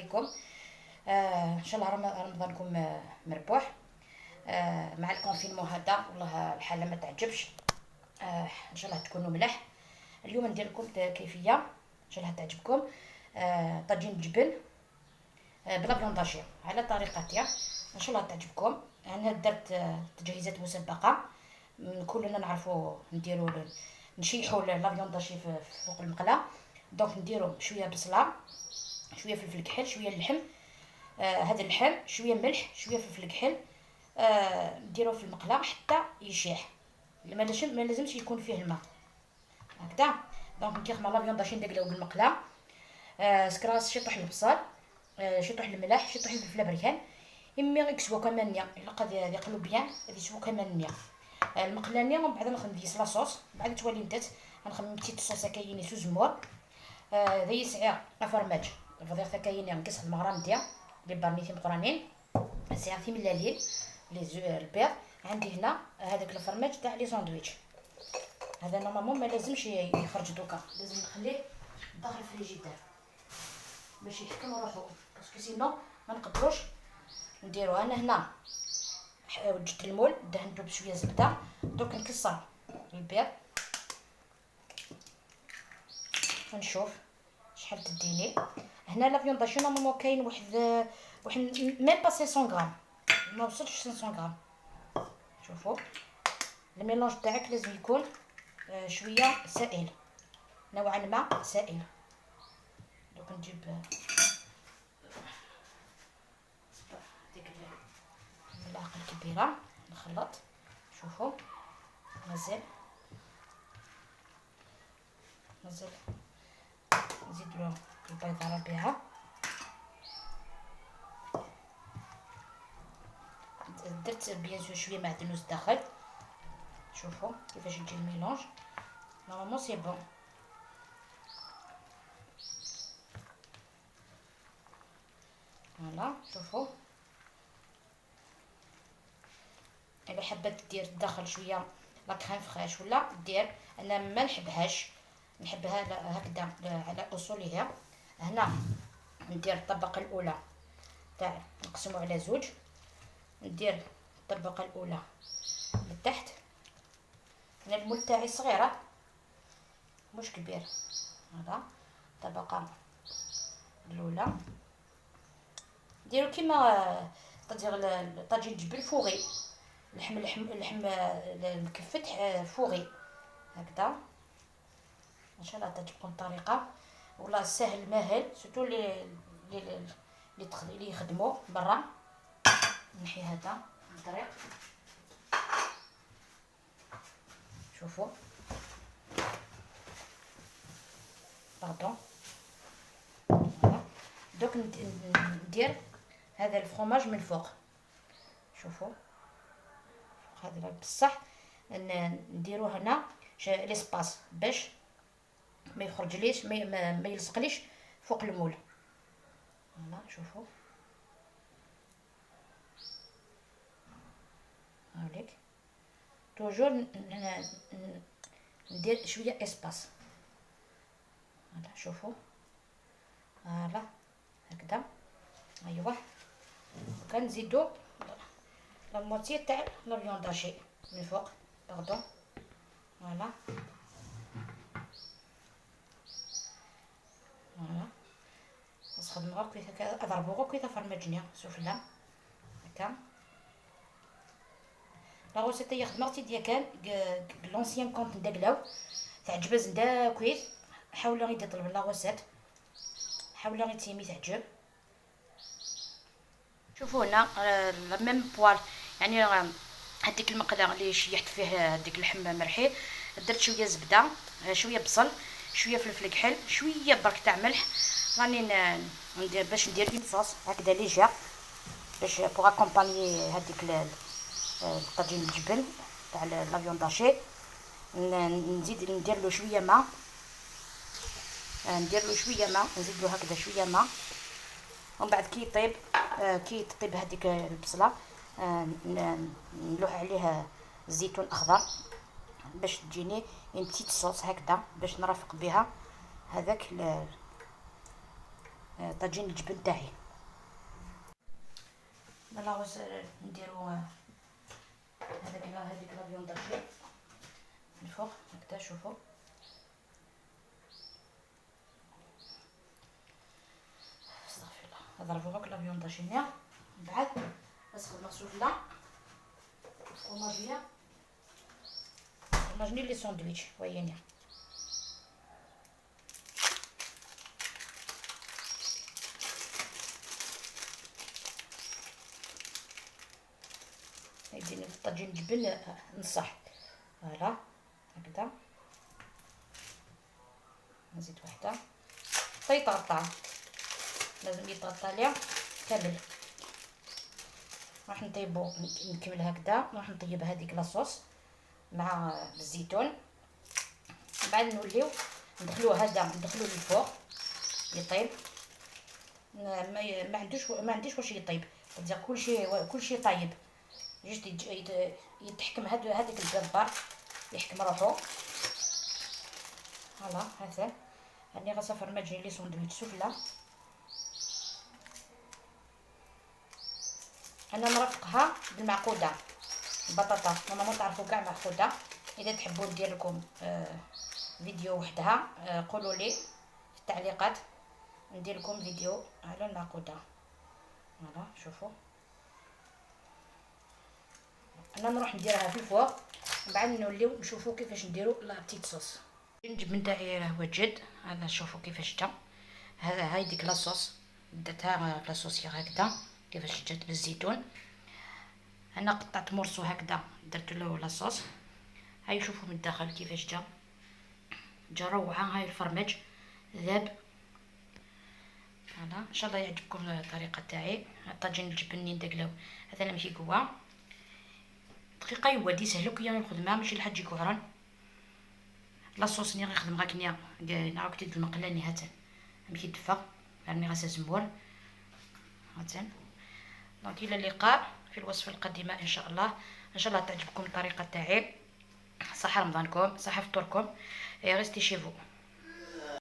بكم. ان شاء الله رمضانكم مربوح. مع ال confinement هذا والله الحالة ما تعجبش. ان شاء الله تكونوا ملاح. اليوم ندير لكم كيفية ان شاء الله تعجبكم. طاجين الجبن ب la viande hachée على طريقتي، ان شاء الله تعجبكم. انا درت تجهيزات مسبقة، كلنا نعرفوا نديروا نشيحوا la viande hachée فوق المقله. donc نديرو شوية بصله، شوية فلفل كحل، شوية اللحم، هذا اللحم، شوية ملح، شوية فلفل كحل، نديروه في المقله حتى يشيح. ما لازمش يكون فيه الماء هكذا. donc كي خدمة la viande hachée ندقلو بالمقله، سكراس، شي طوح البصل، شي طوح الملح، شي طوح الفلفل بركان، إمي يكسوا كمان إلا قد يقلو bien يسوا كمان المقلانيه. ومن بعد نخدم ديس la sauce، بعد تولي نتات نخدم petite sauce كايني سوزمور. ذا يسعى فرماج فضيغ كايني نكسخدم غرام ديا لي بارنيتي مقرانين سعى في ملاليل لي البيض. عندي هنا هذاك الفرماج تاع les sandwichs، هذا normalement ما لازمش يخرج دوكا، لازم نخليه داخل الفريجيدير باش يحكم روحو، parce que sinon ما نقدروش نديرو. انا هنا وجدت ال moule، دهنتو بشوية زبدة. دوك نكسر البيض ونشوف شحال تديني. هنا la viande hachée normalement كاين واحد même pas 500 غرام، ما وصلش 500 غرام. شوفوا ال mélange تاعك لازم يكون شوية سائل، نوعا ما سائل. دوك نجيب ديك الملعقه الكبيرة نخلط. شوفوا مازال مازال نزيد له البيضة ربيعة. درت bien sûr شوية معدنوس داخل. شوفوا كيفاش يجي ال mélange، normalement c'est bon. voilà شوفوا الا حبت دير داخل شوية la crème fraîche ولا دير، انا ما نحبهاش، نحبها هكذا على اصولها. هنا ندير الطبقة الاولى تاع نقسمو على زوج، ندير الطبقة الاولى لتحت. انا ال moule تاعي صغيرة مش كبير. هذا الطبقة الاولى ديرو كيما طاجين طاجين الجبن fourré، اللحم اللحم المكفت fourré هكذا. ان شاء الله تعجبكم الطريقة، والله سهل ماهل، surtout لي يخدموا برا. نحي هذا الطريق. شوفوا pardon. دوك ندير هذا الفرماج من فوق. شوفوا هذا بصح نديرو هنا l'espace باش ما يخرجليش، ما يلصقليش فوق ال moule. voilà شوفوا هاوليك toujours ندير شوية espace. voilà شوفوا voilà هكذا. ايوا كنزيدو la moitié تاع la viande hachée من فوق، pardon. voilà voilà نخدم غير كيف اضربو غير كيف فرماجنيا سفلى هكا. la recette هي خدمتي ديال كان l'ancien compte ندقلاو تعجب زندا كويس. حاولوا غير تطلب la recette، حاولوا غير تيمي تعجب. شوفوا هنا la même poêle، يعني هذيك المقله اللي شيحت فيه هذيك اللحم مرحي، درت شوية زبدة، شوية بصل، شوية فلفل كحل، شوية برك تاع ملح. راني ندير باش ندير une sauce هكذا légère باش pour accompagner هذيك الطاجين الجبن تاع la viande hachée. نزيد ندير له شوية ماء، ندير له شوية ماء، نزيد له هكذا شوية ماء. ومن بعد كي يطيب، كي تطيب هذيك البصله، نلوح عليها الزيتون اخضر باش تجيني une petite sauce هكذا باش نرافق بها هذاك طاجين الجبن تاعي. la نديرو هذيك la viande hachée الفوق هكذا. شوفوا استغفر الله، نضربو هاك la viande hachée. من بعد نسخن سفلى فرماجيه، فرماجني les sandwichs ويني. يديني في الطاجين الجبن نصح. voilà هكذا نزيد وحده حتى يتغطى، لازم يتغطى ليا كامل. راح نطيبو نكمل هكذا، راح نطيب هذيك la sauce مع الزيتون. بعد نوليو ندخلو هذا، ندخلو لل four يطيب. ما عندوش واش يطيب، كلشي طيب، juste يتحكم هذيك البربر يحكم روحو. voilà هذا راني غاسه فرماجي les sandwichs سفلى. انا نرافقها بالمعقوده البطاطا، normalement تعرفوا كاع معقودة. اذا تحبوا ندير لكم فيديو وحدها قولوا لي في التعليقات، ندير لكم فيديو على المعقوده. voilà شوفوا انا نروح نديرها في ال four، من بعد نوليو نشوفوا كيفاش نديروا la petite sauce. الجبن تاعي راه واجد، هذا شوفوا كيفاش جا. هذا هاي ديك la sauce درتها la sauce هكذا كيفاش جات بالزيتون. انا قطعت morceau هكذا درت له la sauce. هاي شوفوا من الداخل كيفاش جا، جا روعه. هاي الفرماج ذاب. voilà ان شاء الله يعجبكم الطريقة تاعي. الطاجين الجبن ندقلو هذا ماشي قوة دقيقة يوادي يسهلوك يا الخدمة، ماشي الحاج يكوهران. la sauce ني غنخدم غاكنيا نعاود تيد المقله هاتن ماشي دفا راني غاسه زمور هاتن. donc الى اللقاء في الوصفة القادمة ان شاء الله. ان شاء الله تعجبكم الطريقة تاعي. صحة رمضانكم، صحة فطوركم، restez chez vous.